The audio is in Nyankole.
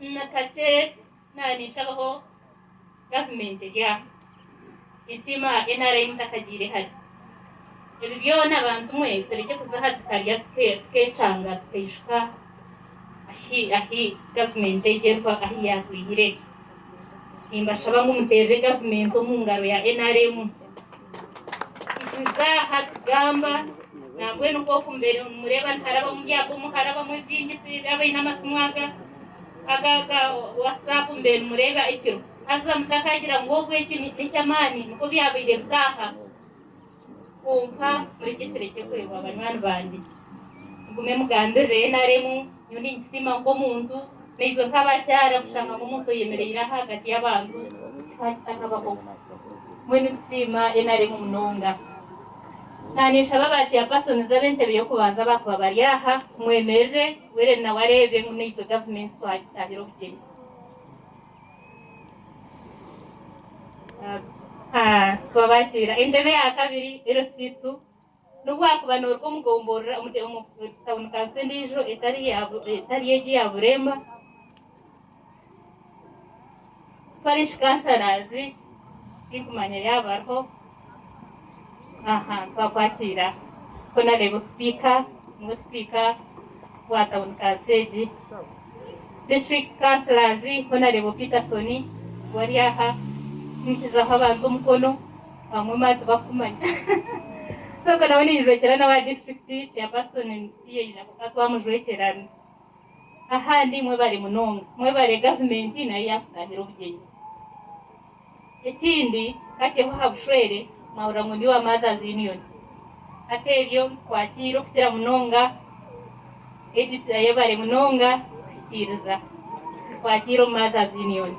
Na kakye naninshabaho gavumenti eri aha. Ninsiima nrm takagiire hare. Ebi byona bantu mwe turekye kuza aha tukarya tukecanga tukaijuka ahi ahi gavumenti egi erikuba ahi yatwihire. Nimbashaba ngu muteerere gavumenti omu ngaro ya nrm. Nituza aha tugamba nambwenu nk'oku mubaire nimureeba niharabamu byabomu harabamu ebingi abaine amasimu aga aga aga WhatsApp mubaire nimureeba ekiro. Haza mutakagira ngu obwo eki n'eky'amaani nikwo byabaire bitaaha. Kwonka murekye turekye kwebwa banywani bangye. Mugume mugambirire nrm, nyowe ninkisiima nk'omuntu, naitwe nk'abakyara kushanga ngu omuntu oyemereire aha ahagati y'abantu kikaba kitakabahoga. Mbwenu nitusiima nrm munonga. Naninshaba ba chairpersons ab'entebe y'okubanza abakuba bari aha mwemerere Wellen nawe areebe ngu naitwe gavumenti twagitahira obugyenyi. Twabakiira entebe ya kabiri LC2 nobu wakuba noruga omu gomborora omu tawuni kanso endiijo etari egi eya Buremba. Parish councillors tinkumanya yaaba bariho aha twakwakira Honarebo Sipiika niwe sipiika wa tawuni kanso egi. District councillors Honarebo Peterson we ari aha nkizaho abantu omukono abamwe maba tibakukumanya so ogwo nawe ninjwekyera n'owa district chairperson tiyaija kwonka twamujwekyera. Ahandi mwebare munonga. Mwebare gavumenti nayo yakutahira obugyenyi. Ekindi kakyeho aha bushwere mwahurira ngu ndi owa Mothers Union. Hati ebyo twakiire okukira munonga Edith ayebare munonga kuhikiiriza. Twakiire omu Mothers Union.